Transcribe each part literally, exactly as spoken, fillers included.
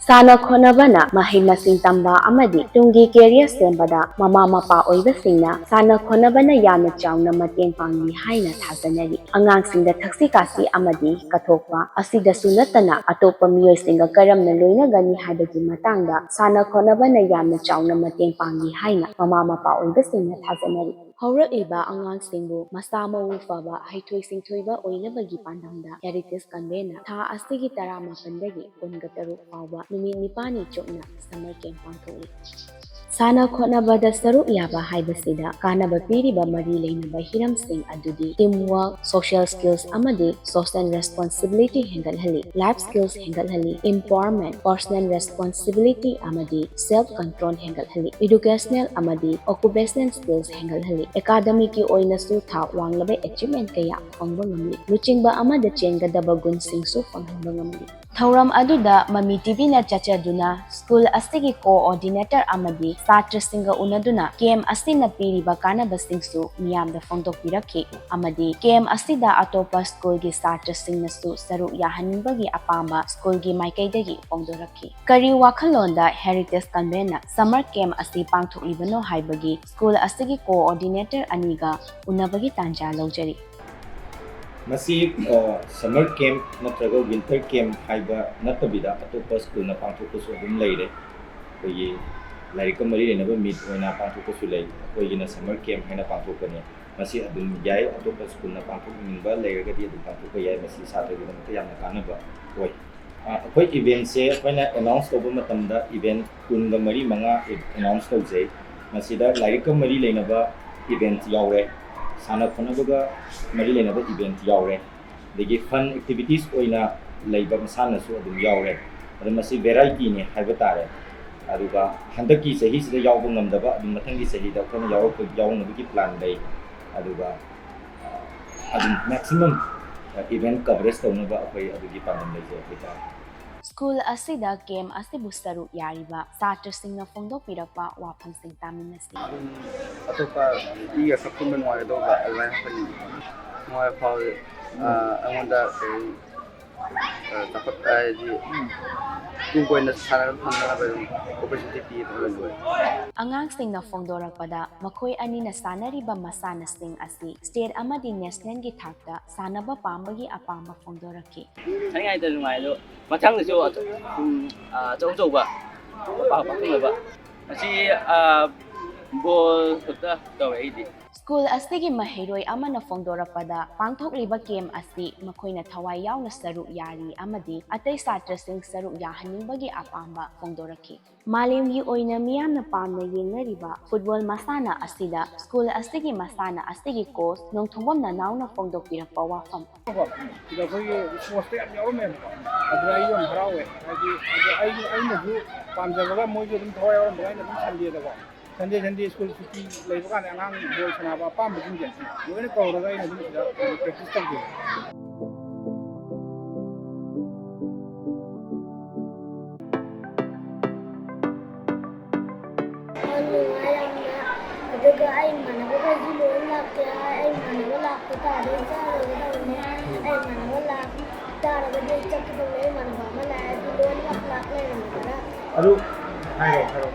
ꯁꯥꯟꯅ ꯈꯣꯠꯅꯕꯅ ꯃꯍꯩ ꯃꯁꯤꯡ ꯇꯝꯕ ꯑꯃꯗꯤ ꯇꯨꯡꯒꯤ career ꯁꯦꯝꯕꯗ ꯃꯃꯥ ꯃꯄꯥ ꯑꯣꯏꯕꯁꯤꯡꯅ ꯁꯥꯟꯅ ꯈꯣꯠꯅꯕꯅ ꯌꯥꯝꯅ ꯆꯥꯎꯅ ꯃꯇꯦꯡ ꯄꯥꯡꯂꯤ ꯍꯥꯏꯅ ꯊꯥꯖꯅꯔꯤ꯫ ꯑꯉꯥꯡꯁꯤꯡꯗ ꯊꯛꯁꯤ ꯈꯥꯁꯤ ꯑꯃꯗꯤ ꯀꯠꯊꯣꯛꯄ ꯑꯁꯤꯗꯁꯨ ꯅꯠꯇꯅ ꯑꯇꯣꯞꯄ ꯃꯤꯑꯣꯏꯁꯤꯡꯒ ꯀꯔꯝꯅ ꯂꯣꯏꯅꯒꯅꯤ ꯍꯥꯏꯕꯒꯤ ꯃꯇꯥꯡꯗ ꯁꯥꯟꯅ ꯈꯣꯠꯅꯕꯅ ꯌꯥꯝꯅ ꯆꯥꯎꯅ ꯃꯇꯦꯡ ꯄꯥꯡꯂꯤ ꯍꯥꯏꯅ ꯃꯃꯥ ꯃꯄꯥ ꯑꯣꯏꯕꯁꯤꯡꯅ ꯊꯥꯖꯅꯔꯤ꯫ ꯍꯧꯔꯛꯂꯤꯕ ꯑꯉꯥꯡꯁꯤꯡꯕꯨ ꯃꯁꯥ ꯃꯎ ꯐꯕ, ꯍꯩꯊꯣꯏ ꯁꯤꯡꯊꯣꯏꯕ ꯑꯣꯏꯅꯕꯒꯤ ꯄꯥꯟꯗꯝꯗ Heritage Convent ꯅ ꯊꯥ ꯑꯁꯤꯒꯤ ꯇꯔꯥꯃꯥꯄꯟꯗꯒꯤ ꯀꯨꯟꯒ ꯇꯔꯨꯛ ꯐꯥꯎꯕ ꯅꯨꯃꯤꯠ ꯅꯤꯄꯥꯜꯅꯤ ꯆꯨꯞꯅ summer camp ꯄꯥꯡꯊꯣꯛꯂꯤ꯫ ꯁꯥꯟꯅ ꯈꯣꯠꯅꯕꯗ ꯁꯔꯨꯛ ꯌꯥꯕ ꯍꯥꯏꯕꯁꯤꯗ ꯀꯥꯟꯅꯕ ꯄꯤꯔꯤꯕ ꯃꯔꯤ ꯂꯩꯅꯕ ꯍꯤꯔꯝꯁꯤꯡ ꯑꯗꯨꯗꯤ team work, social skills ꯑꯃꯗꯤ social responsibility ꯍꯦꯟꯒꯠꯍꯜꯂꯤ, life skills ꯍꯦꯟꯒꯠꯍꯜꯂꯤ, empowerment, personal responsibility ꯑꯃꯗꯤ self control ꯍꯦꯟꯒꯠꯍꯜꯂꯤ, educational ꯑꯃꯗꯤ occupational skills ꯍꯦꯟꯒꯠꯍꯜꯂꯤ, academic ꯀꯤ ꯑꯣꯏꯅꯁꯨ ꯊꯥꯛ ꯋꯥꯡꯂꯕ achievement ꯀꯌꯥ ꯐꯪꯕ ꯉꯝꯂꯤ, ꯂꯨꯆꯤꯡꯕ ꯑꯃꯗ ꯆꯦꯟꯒꯗꯕ ꯒꯨꯟꯁꯤꯡꯁꯨ ꯐꯪꯍꯟꯕ ꯉꯝꯂꯤ꯫ ꯊꯧꯔꯝ ꯑꯗꯨꯗ ꯃꯃꯤ ꯇꯤꯚꯤꯅ ꯆꯠꯆꯗꯨꯅ school ꯑꯁꯤꯒꯤ coordinator ꯑꯃꯗꯤ ꯁꯥꯇ꯭ꯔꯁꯤꯡꯒ ꯎꯅꯗꯨꯅ camp ꯑꯁꯤꯅ ꯄꯤꯔꯤꯕ ꯀꯥꯟꯅꯕꯁꯤꯡꯁꯨ ꯃꯤꯌꯥꯝꯗ ꯐꯣꯡꯗꯣꯛꯄꯤꯔꯛꯈꯤ ꯑꯃꯗꯤ camp ꯑꯁꯤꯗ ꯑꯇꯣꯞꯄ school ꯒꯤ ꯁꯥꯇ꯭ꯔꯁꯤꯡꯅꯁꯨ ꯁꯔꯨꯛ ꯌꯥꯍꯟꯅꯤꯡꯕꯒꯤ ꯑꯄꯥꯝꯕ school ꯒꯤ ꯃꯥꯏꯀꯩꯗꯒꯤ ꯐꯣꯡꯗꯣꯔꯛꯈꯤ꯫ ꯀꯔꯤ ꯋꯥꯈꯜꯂꯣꯟꯗ Heritage Convent ꯅ summer camp ꯑꯁꯤ ꯄꯥꯡꯊꯣꯛꯂꯤꯕꯅꯣ ꯍꯥꯏꯕꯒꯤ school ꯑꯁꯤꯒꯤ coordinator ꯑꯅꯤꯒ ꯎꯅꯕꯒꯤ ꯇꯥꯟꯖꯥ ꯂꯧꯖꯔꯤ꯫ ꯃꯁꯤ summer camp ꯅꯠꯇ꯭ꯔꯒ winter camp ꯍꯥꯏꯕ ꯅꯠꯇꯕꯤꯗ ꯑꯇꯣꯞꯄ school ꯅ ꯄꯥꯡꯊꯣꯛꯄꯁꯨ ꯑꯗꯨꯝ ꯂꯩꯔꯦ꯫ ꯑꯩꯈꯣꯏꯒꯤ ꯂꯥꯏꯔꯤꯛꯀ ꯃꯔꯤ ꯂꯩꯅꯕ meet ꯑꯣꯏꯅ ꯄꯥꯡꯊꯣꯛꯄꯁꯨ ꯂꯩ꯫ ꯑꯩꯈꯣꯏꯒꯤꯅ summer camp ꯍꯥꯏꯅ ꯄꯥꯡꯊꯣꯛꯄꯅꯦ꯫ ꯃꯁꯤ ꯑꯗꯨꯝ ꯌꯥꯏ, ꯑꯇꯣꯞꯄ school ꯅ ꯄꯥꯡꯊꯣꯛꯅꯤꯡꯕ ꯂꯩꯔꯒꯗꯤ ꯑꯗꯨꯝ ꯄꯥꯡꯊꯣꯛꯄ ꯌꯥꯏ꯫ ꯃꯁꯤ ꯁꯥꯇ꯭ꯔꯒꯤꯗꯃꯛꯇ ꯌꯥꯝꯅ ꯀꯥꯟꯅꯕ ꯑꯣꯏ꯫ ꯑꯩꯈꯣꯏ event ꯁꯦ ꯑꯩꯈꯣꯏꯅ announce ꯇꯧꯕ ꯃꯇꯝꯗ event ꯀꯨꯟꯒ ꯃꯔꯤ ꯃꯉꯥ announce ꯇꯧꯖꯩ꯫ ꯃꯁꯤꯗ ꯂꯥꯏꯔꯤꯛꯀ ꯃꯔꯤ ꯂꯩꯅꯕ event ꯌꯥꯎꯔꯦ, ꯁꯥꯟꯅ ꯈꯣꯠꯅꯕꯒ ꯃꯔꯤ ꯂꯩꯅꯕ event ꯌꯥꯎꯔꯦ, ꯑꯗꯒꯤ fun activities ꯑꯣꯏꯅ ꯂꯩꯕ ꯃꯁꯥꯟꯅꯁꯨ ꯑꯗꯨꯝ ꯌꯥꯎꯔꯦ꯫ ꯑꯗꯣ ꯃꯁꯤ variety ꯅꯦ ꯍꯥꯏꯕ ꯇꯥꯔꯦ꯫ ꯑꯗꯨꯒ ꯍꯟꯗꯛꯀꯤ ꯆꯍꯤꯁꯤꯗ ꯌꯥꯎꯕ ꯉꯝꯗꯕ ꯑꯗꯨꯝ ꯃꯊꯪꯒꯤ ꯆꯍꯤꯗ ꯑꯩꯈꯣꯏꯅ ꯌꯥꯎꯔꯛꯄ ꯌꯥꯎꯅꯕꯒꯤ plan ꯂꯩ꯫ ꯑꯗꯨꯒ ꯑꯗꯨꯝ maximum event coverage ꯇꯧꯅꯕ ꯑꯩꯈꯣꯏ ꯑꯗꯨꯒꯤ ꯄꯥꯟꯗꯝ ꯂꯩꯖꯩ ꯍꯥꯏꯇꯥꯔꯦ꯫ School ꯑꯁꯤꯗ camp ꯑꯁꯤꯕꯨ ꯁꯔꯨꯛ ꯌꯥꯔꯤꯕ ꯁꯥꯇ꯭ꯔꯁꯤꯡꯅ ꯐꯣꯡꯗꯣꯛꯄꯤꯔꯛꯄ ꯋꯥꯐꯝꯁꯤꯡ ꯇꯥꯃꯤꯟꯅꯁꯤ꯫ ꯑꯗꯨꯝ ꯑꯇꯣꯞꯄ ꯃꯤꯒ ꯈꯔ ꯄꯨꯟꯕ ꯅꯨꯡꯉꯥꯏꯒꯗꯧꯕ ꯑꯗꯨꯃꯥꯏꯅ ꯈꯟꯕ ꯅꯨꯡꯉꯥꯏꯕ ꯐꯥꯎꯋꯤ꯫ ꯑꯩꯉꯣꯟꯗ ꯀꯩ ꯆꯥꯎꯈꯠ-, ꯍꯥꯏꯗꯤ, ꯇꯨꯡ ꯀꯣꯏꯅ ꯁꯥꯟꯅꯕ ꯐꯪꯅꯕ ꯑꯗꯨꯝ opportunity ꯄꯤ ꯐꯖꯅ ꯂꯣꯏ꯫ ꯑꯉꯥꯡꯁꯤꯡꯅ ꯐꯣꯡꯗꯣꯔꯛꯄꯗ ꯃꯈꯣꯏ ꯑꯅꯤꯅ ꯁꯥꯟꯅꯔꯤꯕ ꯃꯁꯥꯟꯅꯁꯤꯡ ꯑꯁꯤ state ꯑꯃꯗꯤ nationalꯒꯤ ꯊꯥꯛꯇ ꯁꯥꯟꯅꯕ ꯄꯥꯝꯕꯒꯤ ꯑꯄꯥꯝꯕ ꯐꯣꯡꯗꯣꯔꯛꯈꯤ꯫ ꯍꯥꯏꯅꯤꯡꯉꯥꯏꯗ ꯅꯨꯡꯉꯥꯏ ꯑꯗꯣ ꯃꯊꯪꯗꯁꯨ ꯑꯗꯨꯝ, ꯑ, ꯑꯆꯧ ꯑꯆꯧꯕ ꯄꯥ-, ꯄꯥꯡꯊꯣꯛꯅꯕ ꯃꯁꯤ, ꯑ, ꯕꯣꯜ ꯈꯛꯇ ꯇꯧꯋꯦ ꯑꯩꯗꯤ꯫ ꯁ꯭ꯀꯨꯜ ꯑꯁꯤꯒꯤ ꯃꯍꯩꯔꯣꯏ ꯑꯃꯅ ꯐꯣꯡꯗꯣꯔꯛꯄꯗ, ꯄꯥꯡꯊꯣꯛꯂꯤꯕ camp ꯑꯁꯤ ꯃꯈꯣꯏꯅ ꯊꯋꯥꯏ ꯌꯥꯎꯅ ꯁꯔꯨꯛ ꯌꯥꯔꯤ ꯑꯃꯗꯤ ꯑꯇꯩ ꯁꯥꯇ꯭ꯔꯁꯤꯡ ꯁꯔꯨꯛ ꯌꯥꯍꯟꯅꯤꯡꯕꯒꯤ ꯑꯄꯥꯝꯕ ꯐꯣꯡꯗꯣꯔꯛꯈꯤ꯫ ꯃꯥꯂꯦꯝꯒꯤ ꯑꯣꯏꯅ ꯃꯤꯌꯥꯝꯅ ꯄꯥꯝꯅ ꯌꯦꯡꯅꯔꯤꯕ football ꯃꯁꯥꯟꯅ ꯑꯁꯤꯗ ꯁ꯭ꯀꯨꯜ ꯑꯁꯤꯒꯤ ꯃꯁꯥꯟꯅ ꯑꯁꯤꯒꯤ coach ꯅꯣꯡꯊꯣꯡꯕꯝ ꯅꯅꯥꯎꯅ ꯐꯣꯡꯗꯣꯛꯄꯤꯔꯛꯄ ꯋꯥꯐꯝ꯫ ꯁꯤꯗ ꯑꯩꯈꯣꯏꯒꯤ sportsꯇ ꯌꯥꯝ ꯌꯥꯎꯔꯝꯃꯦꯕꯀꯣ꯫ ꯑꯗꯨꯗ ꯑꯩ ꯌꯥꯝ ꯍꯔꯥꯎꯋꯦ꯫ ꯍꯥꯏꯗꯤ ꯑꯗꯨ ꯑꯩ, ꯑꯩꯅꯁꯨ ꯄꯥꯝꯖꯕꯒ ꯃꯣꯏꯁꯨ ꯑꯗꯨꯝ ꯊꯋꯥꯏ ꯌꯥꯎꯔꯝꯃꯒ ꯑꯩꯅ ꯑꯗꯨꯝ Sundayꯗꯀꯣ, Sunday, Sunday school ꯁꯨꯇꯤ ꯂꯩꯕ ꯀꯥꯟꯗ ꯑꯉꯥꯡ ꯕꯣꯜ ꯁꯥꯟꯅꯕ ꯑꯄꯥꯝꯕꯁꯤꯡꯁꯦ ꯂꯣꯏꯅ ꯀꯧꯔꯒ ꯑꯩꯅ ꯑꯗꯨꯝ ꯁꯤꯗ practice ꯇꯧꯖꯩ꯫ ꯌꯥꯝ ꯅꯨꯡꯉꯥꯏ ꯌꯥꯝꯅ꯫ ꯑꯗꯨꯒ ꯑꯩ ꯏꯃꯥꯟꯅꯕꯈꯩꯁꯨ ꯂꯣꯏꯅ ꯂꯥꯛꯀꯦ ꯍꯥꯏ꯫ ꯑꯩ ꯏꯃꯥꯟꯅꯕ ꯂꯥꯛꯄ ꯇꯥꯔꯗꯤ ꯑꯩ ꯆꯠꯂꯔꯣꯏꯒꯗꯕꯅꯦ꯫ ꯑꯩ ꯏꯃꯥꯟꯅꯕ ꯂꯥꯛ ꯇꯥꯔꯒꯗꯤ ꯑꯩ ꯆꯠꯀꯗꯕꯅꯦ꯫ ꯑꯩ ꯏꯃꯥꯟꯅꯕ ꯑꯃ ꯂꯥꯛꯑꯦ꯫ ꯑꯗꯨ ꯂꯣꯏꯅꯃꯛ ꯂꯥꯛ ꯂꯩꯔꯝꯃꯦ ꯈꯔ꯫ ꯑꯗꯨ ꯍꯥꯏꯔꯣ, ꯍꯥꯏꯔꯣ꯫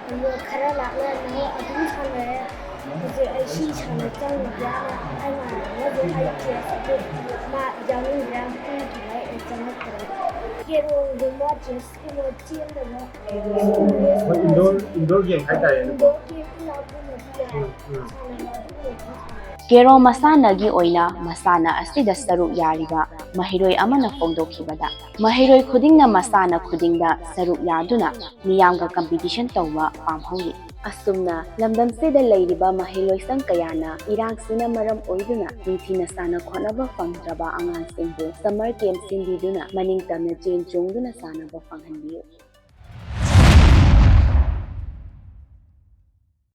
ꯑꯗꯨꯒ ꯈꯔ ꯂꯥꯛ ꯂꯩꯔꯝꯃꯦ꯫ ꯑꯗꯨꯝ ꯁꯥꯟꯅꯔꯦ꯫ ꯍꯧꯖꯤꯛ ꯑꯩ ꯁꯤ ꯁꯥꯟꯅ ꯆꯪꯉꯨꯒꯦ ꯍꯥꯏꯅ ꯑꯩ ꯏꯃꯥꯟꯅꯕ ꯑꯃꯁꯨ ꯑꯩ dress ꯑꯗꯨ ꯃꯥ ꯌꯥꯎꯅꯤꯡꯗ꯭ꯔꯦ ꯍꯥꯏꯅ ꯄꯤꯈꯤꯕ ꯑꯩ ꯆꯪꯉꯛꯇ꯭ꯔꯦ꯫ ꯀꯦꯔꯣꯝꯒꯨꯝꯕ, chessꯀꯨꯝꯕ, ꯆꯦꯟꯗꯕ, ꯍꯣꯏ, indoor, indoor game ꯍꯥꯏꯇꯥꯔꯦꯅꯦꯀꯣ꯫ indoor game ꯂꯥꯛꯄ ꯃꯇꯝꯗ ꯎꯝ, ꯎꯝ꯫ ꯁꯥꯟꯅꯕ ꯑꯗꯨꯒꯨꯝꯕ ꯁꯥꯟꯅꯔꯦ꯫ ꯀꯦꯔꯣ ꯃꯁꯥꯟꯅꯒꯤ ꯑꯣꯏꯅ ꯃꯁꯥꯟꯅ ꯑꯁꯤꯗ ꯁꯔꯨꯛ ꯌꯥꯔꯤꯕ ꯃꯍꯩꯔꯣꯏ ꯑꯃꯅ ꯐꯣꯡꯗꯣꯛꯈꯤꯕꯗ, ꯃꯍꯩꯔꯣꯏ ꯈꯨꯗꯤꯡꯅ ꯃꯁꯥꯟꯅ ꯈꯨꯗꯤꯡꯗ ꯁꯔꯨꯛ ꯌꯥꯗꯨꯅ ꯃꯤꯌꯥꯝꯒ competition ꯇꯧꯕ ꯄꯥꯝꯍꯧꯔꯤ꯫ ꯑꯁꯨꯝꯅ ꯂꯝꯗꯝꯁꯤꯗ ꯂꯩꯔꯤꯕ ꯃꯍꯩꯂꯣꯏꯁꯪ ꯀꯌꯥꯅ ꯏꯔꯥꯡꯁꯤꯅ ꯃꯔꯝ ꯑꯣꯏꯗꯨꯅ ꯅꯤꯡꯊꯤꯅ ꯁꯥꯟꯅ ꯈꯣꯠꯅꯕ ꯐꯪꯗ꯭ꯔꯕ ꯑꯉꯥꯡꯁꯤꯡꯕꯨ summer camp ꯁꯤꯟꯕꯤꯗꯨꯅ ꯃꯅꯤꯡ ꯇꯝꯅ ꯆꯦꯟ ꯆꯣꯡꯗꯨꯅ ꯁꯥꯟꯅꯕ ꯐꯪꯍꯟꯕꯤꯌꯨ꯫